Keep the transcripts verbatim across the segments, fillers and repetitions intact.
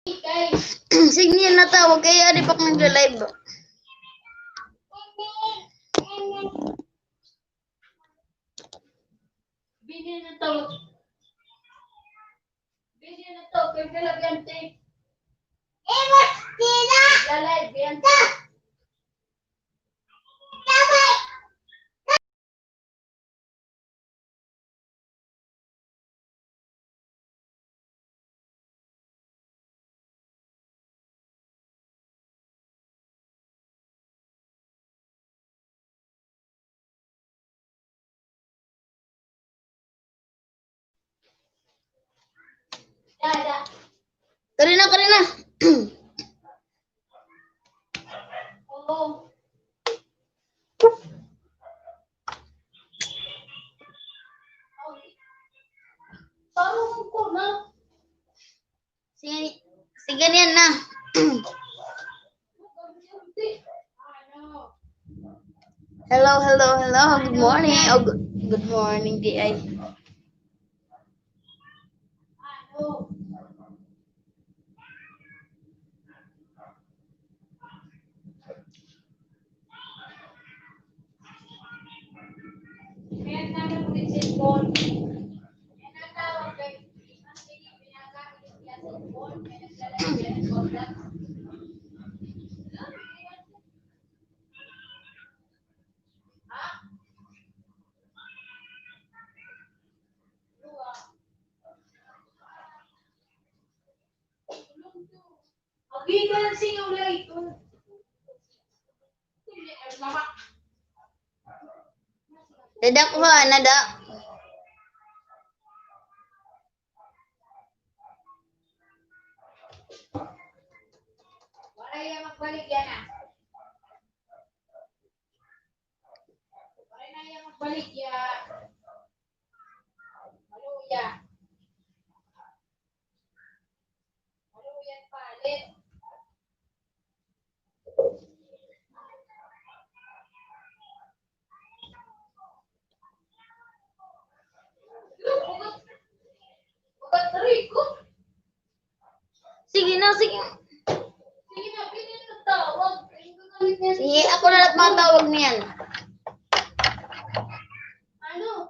Sige, natawag kay adi pa ak nagla-live. Bini na to. Bini na to. Kaya ka lang yan, te. Nagla-live yan, te. Kari na, kari na. Oo. Sige, sige niyan na. Hello, hello, hello. Good morning. Oh, good, good morning, D I. Dada ko ha, nada. Waray ya magbaligya na. Waray na ya magbaligya. Maluya. Maluya palit. Sige na, sige. Sige, ako na la it matawag niyan. Ano?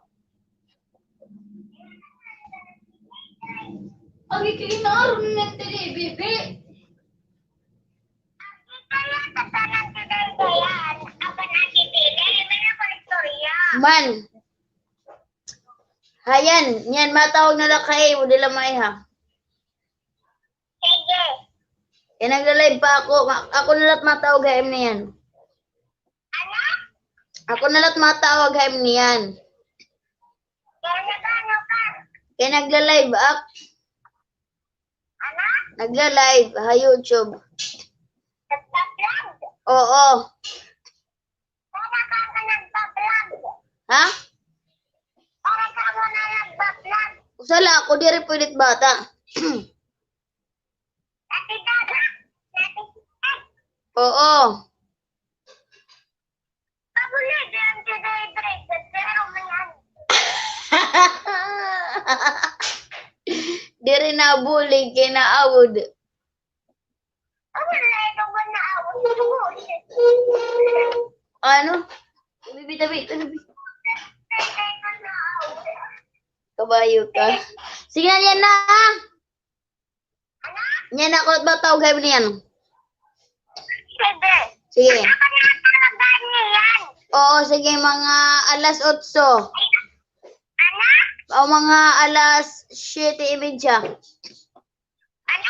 Agi, kay inaaro na tini, bibi. Man. Hayan, niyan, matawag na la kay, diri la maiha. Sige. Kay nagla-live pa ako, ma-, ako na la it matawag ha imo niyan. Ano? Ako na la it matawag ha imo niyan. Kay nag-ano ka? Kay nagla-live ak. Ano? Nagla-live ha YouTube. Nagpa-vlog? Oo. Para ka nga nagpa-vlog. Ha? Para ka nga nagpa-vlog. Usa la ako, diri pwede it bata. Dati dada, dati. Oo. Pabulig yan si David, pero may ano. Diri nabulig kay naawod. Pabulig, ito ba naawod? Ano? Bibi, tabi, tabi. Kabayo ka. Sige na, yan na. Niyan, ako na it matawag ha imo niyan. Sige. Sige. Ako na it matawag ha imo niyan. Oo, sige, mga alas otso. Ano? O, mga alas siyete y media. Ano?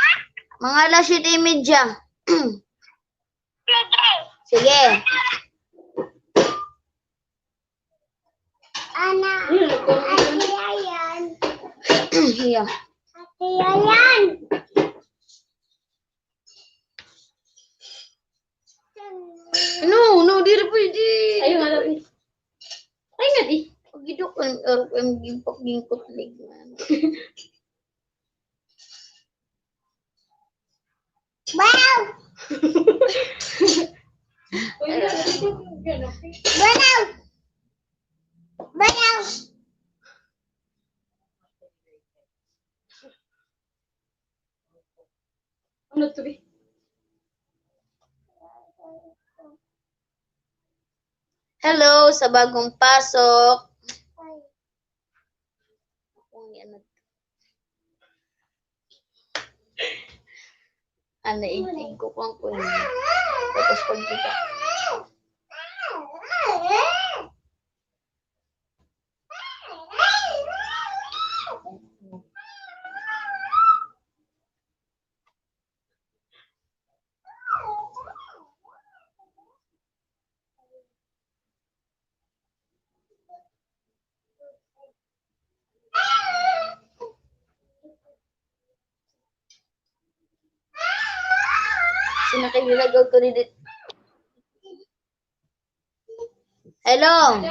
Mga alas siyete y media. Sige. Sige. Ana, Ate Ayan. Iya. Ate Ayan. No, no, diri pwede. Ayaw nga daw, eh. Ay nga, di. Pagidok ang, ang, ang gingkot-gingkot lig man. Wow! Wow! Wow! Hello sa bagong pasok. Akong ni ano. Ano, ig-, igkukuan ko niya. Tapos pagkita. Sinakay nila daw to ni di-, hello?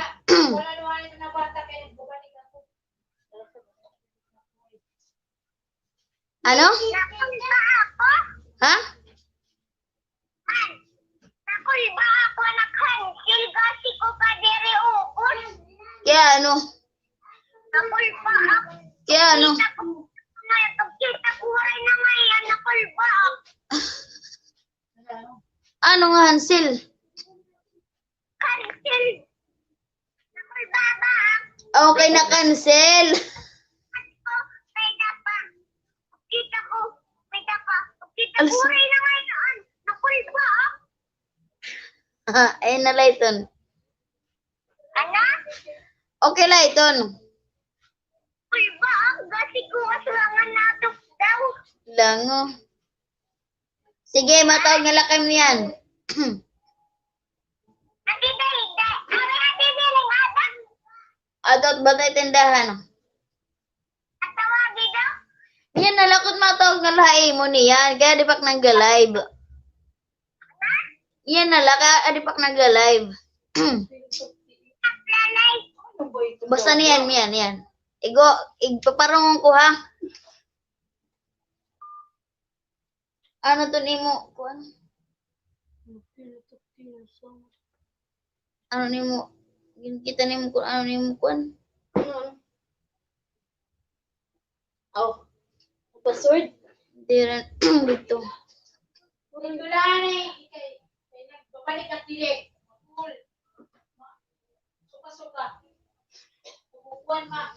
Ano? Ha? Nakulba ako, na-cancel kasi ko pa diri ukon. Kay ano? Nakulba ako. Kay ano? Kita ko, may pagkita ko, waray na may, ah, nakulba ako. Ano nga, Hansel? Cancel. Nakulba ba ako? Okay, na-cancel. Kita ko, may dapa. Kita ko, may dapa. Kita ko, alas, waray na ngayon. Nakulba ako. Ay, na, Layton. Ano? Okay, Layton. Kulba ako, kasi ko aslangan nato daw. Lango. Sige, matawag na la kami niyan. Ate, dali, dali. Ano, ate, dali, ate? Adto, batay tindahan. Atawagi daw? Niyan na la, kon matawag na la ha imo niyan. Kay adi pa ak nag-live. Niyan na la, kay adi pa ak nag-live. Basta niyan, niyan, niyan. Igo, igpaparungon ko, ha? Ano ton imo, kuan? Ano nimo? Ginkita nimo kon ano nimo kuan? Ano, ano? Oh. Password? Diri, dito. Pindulahan eh, kay, kay nagbabalik at dili. Suka-suka. Kukuan ma.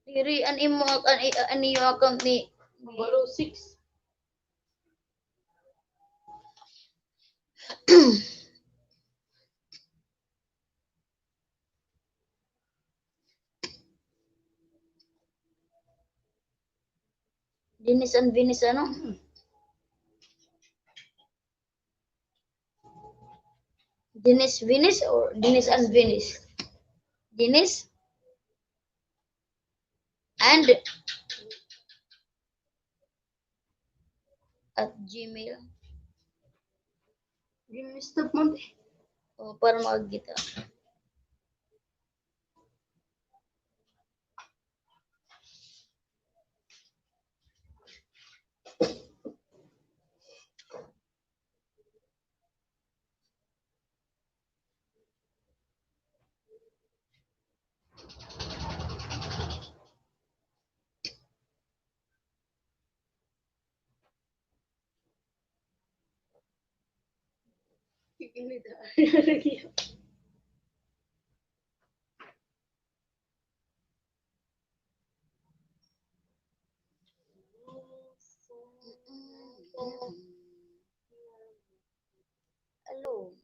Diri, an imo ak-, an, an iyo account ni, ni Balo six. Dinis an Vinis, ano? Dinis Vinis or Dinis an Vinis? Dinis and at gmail. Gmail stop mo, te. O, para makakita. Hello.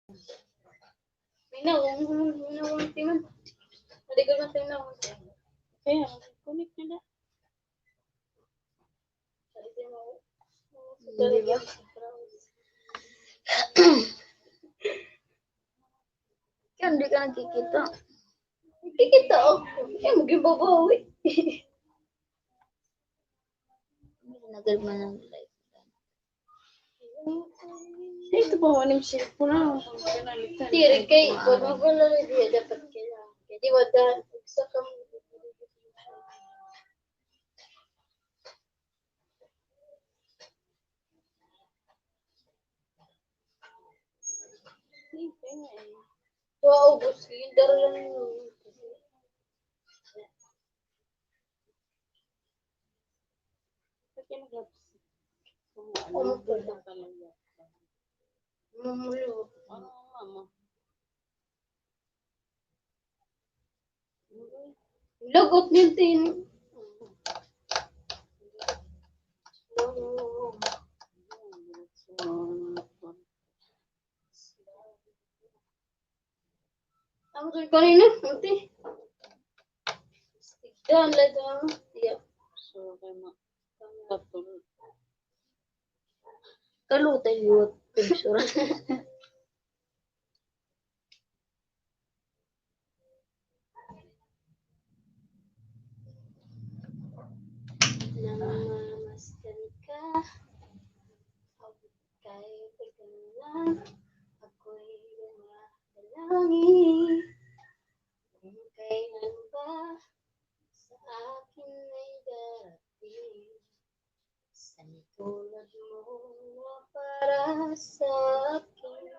May nawong, may nawong, timan. Hindi ko na tinawag. Kaya, connect na na. Hindi ba? Kaya hindi ka nagkikita. Nagkikita ako. Kaya maging babawi. Nagad man ang live. Ito ba, wala yung cellphone na? Tiri kay, pag magulo na diya, dapat kailangan. Kaya di wala, isa ka mo. Wow, ubos. Yung daro lang yun. Ano po? Ano po? Ano, mama? Lagot niyan, tin. Ang kanina, ante. Tigdan, lagi ang tiyak. So, kay ma-, ang laptop. Kalutay liwat picture. Namamasdan ka, abot kay pagkana, ako'y lumadalangin. Kung kailan ba sa akin ay darating? Sa tulad mo na para sa akin.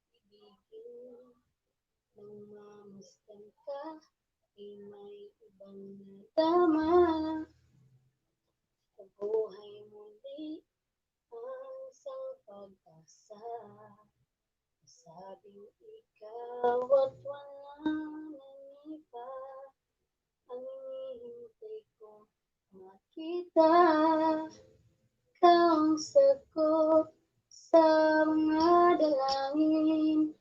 Ibigin, nang mamasdan ka, di may ibang nadama. Sa buhay muli, ang isang pag-asa. Sabing ikaw at wala nang iba. Ang hinihintay ko makita ka ang sagot sa mga dalangin.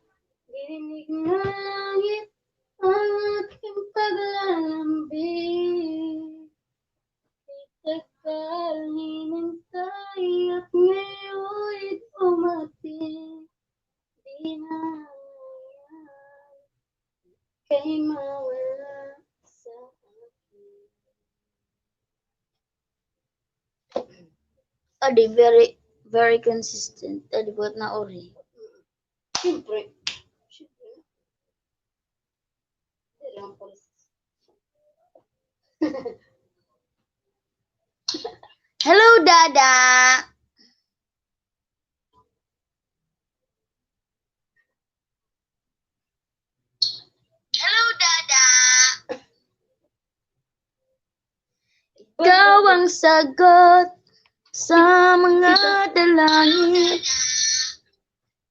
Dirinig ng langit ang aking paglalambing. Kita ka hinintay at ngayon dumating. Di na yan kay mawala sa akin. Adi, very, very consistent. Adi, buhat na ori. Siyempre. Siyempre. Hello, Dada. Hello, Dada. Ikaw ang sagot sa mga dalangin.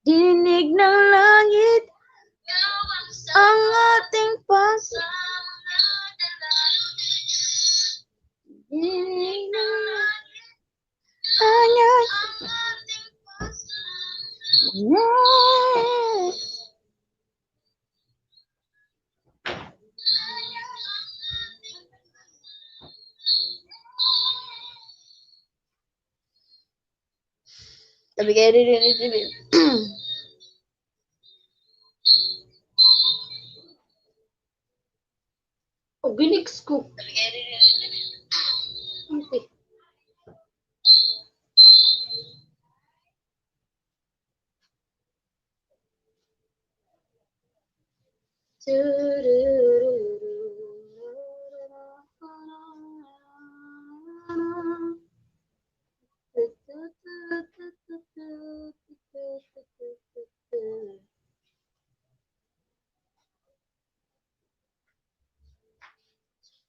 Dinig ng langit ang ating pag-, dinig ng langit ang ating pag-, yeah. Tabi kayo din, tabi. O, giniks ko. Okay.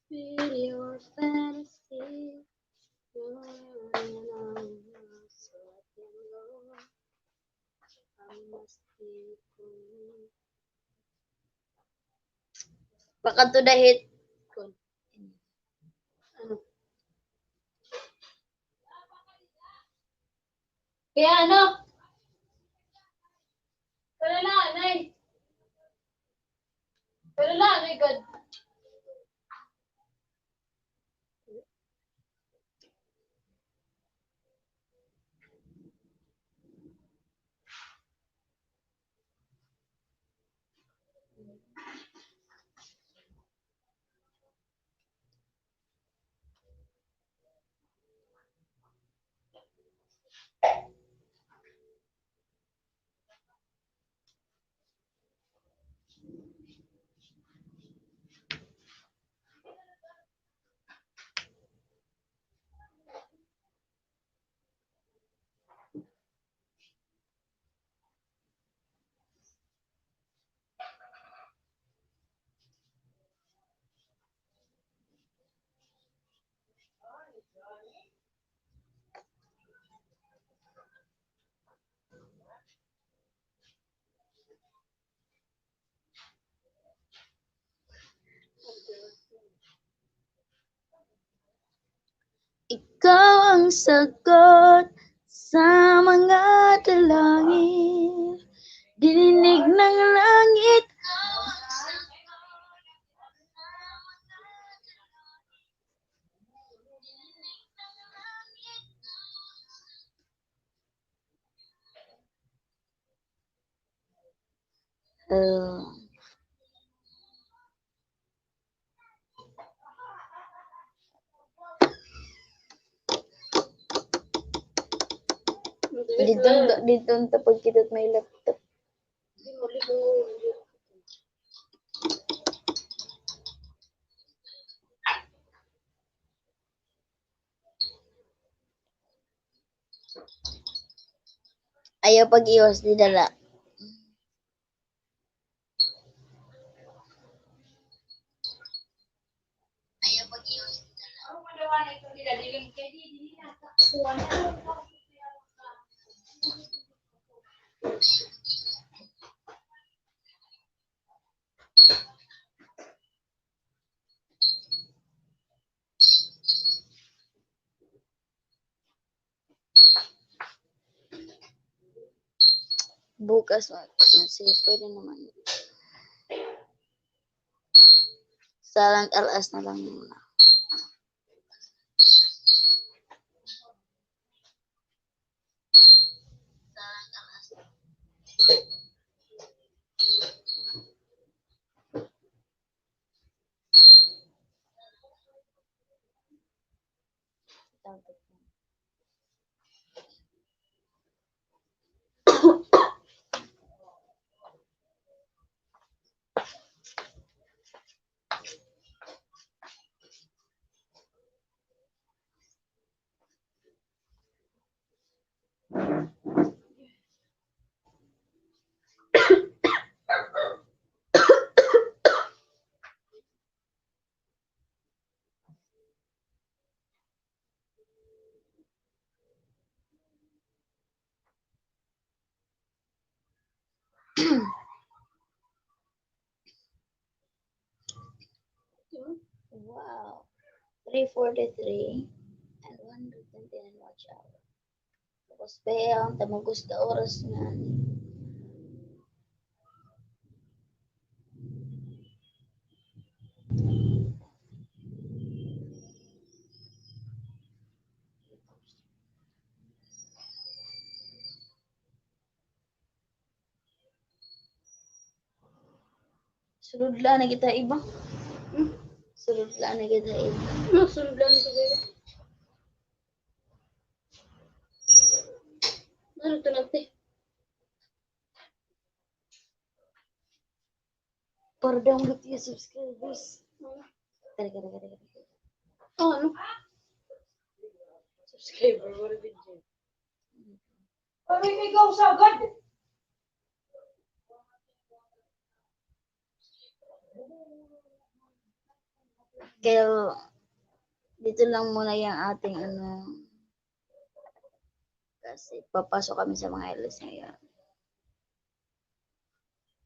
Feel your fantasy. Baka to the hit. Ano? Kaya ano? Kaya na, anay. Kaya na, anay, God. Ikaw ang sagot sa mga dalangin. Dininig ng langit. Eh. Dito, dito unta pagkita may laptop. Ayaw pag-iwas, di dala. Bukas, ma-, ma-, sige, pwede naman. Silent L S na lang muna. Wow. Three forty-three and one hundred twenty-nine watch hour. Tapos, pa, unta mag-usa ka oras ngani. Sulod la na kita iba. Hmm? Sulod la na kita iba. No, sulod la na kita iba. Ano ito natin? Para daw ang subscribers. Kare, kare, kare, kare. Oh, ano? Subscriber, wala video. Kaya, dito lang muna yung ating ano, kasi papasok kami sa mga L S ngayon.